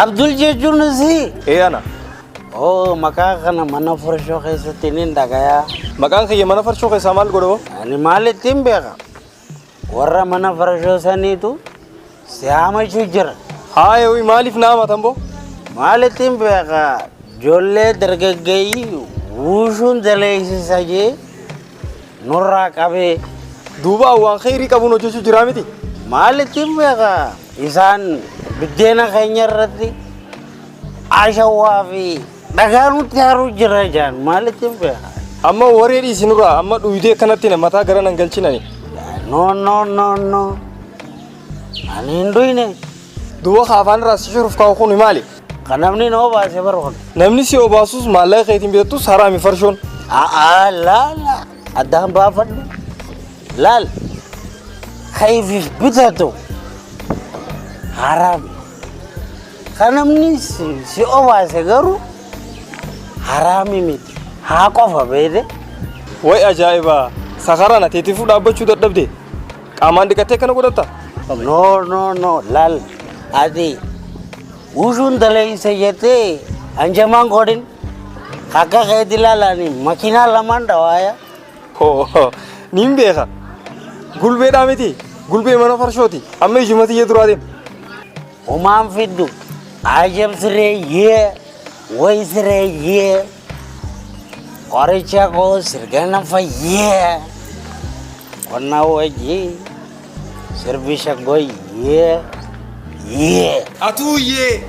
Abdul jechuun si? Ee ana. Oo, maqaa kana mana farshoo keessatti nin dhagayaa. Maqaan kiyya mana farshoo keessaa maal godha hoo? Ani maal ittiin beeka? Warra mana farshoo saniitu si haamachuu jira. Haaya ho'i maaliif na haamatan boo? Maal ittiin beeka? Ijoollee dargaggeeyyii wuushuun daleessisa jee nurraa qabee. Duuba waan kheyrii qabuun hojjechuu jiraa miti? Maal ittiin beeka? Isaan biddeena keenya irratti ashawaa fi dhagaa nutti haruu jira jaan maal ittiin beeka? Amma waree dhiisi nurraa amma dhuydee akkanatti na mataa gara nan galchinani. No, no, no, no. Ani hin dhuyne. Duuba ka afaan irraa si shuruuf kaa'u kun maali? Kan namni na obaase bara kun. Namni si obaasus maallaqa keetiin bitattus haraami farshoon. A'aa laala addaan baafadhu. Laal kayfiif bitatu haraami. Kan namni si obaase garuu haraami miti. Haa qofa beekte. Way ajaa'iba! Sakaraan ateetifuu dhaabbachuu dadhabde. Qaamaan dhiqattee akkana godhatta? No, no, no, laal ati ushuun daleessa jettee hanjamaan godhin. Akka keeti laalani makiinaa lamaan dhawaaya. Hoo, niin beeka. Gulbeedhaa miti. Gulbee mana farshooti. Amma ijuma tiyya duraa deema. Homaan fiddu. Ajab siree yee. Way siree yee. Qoricha koo sirgana fayyee. Qonna wajji sirbi shaggooyyee yee. Atuu yee.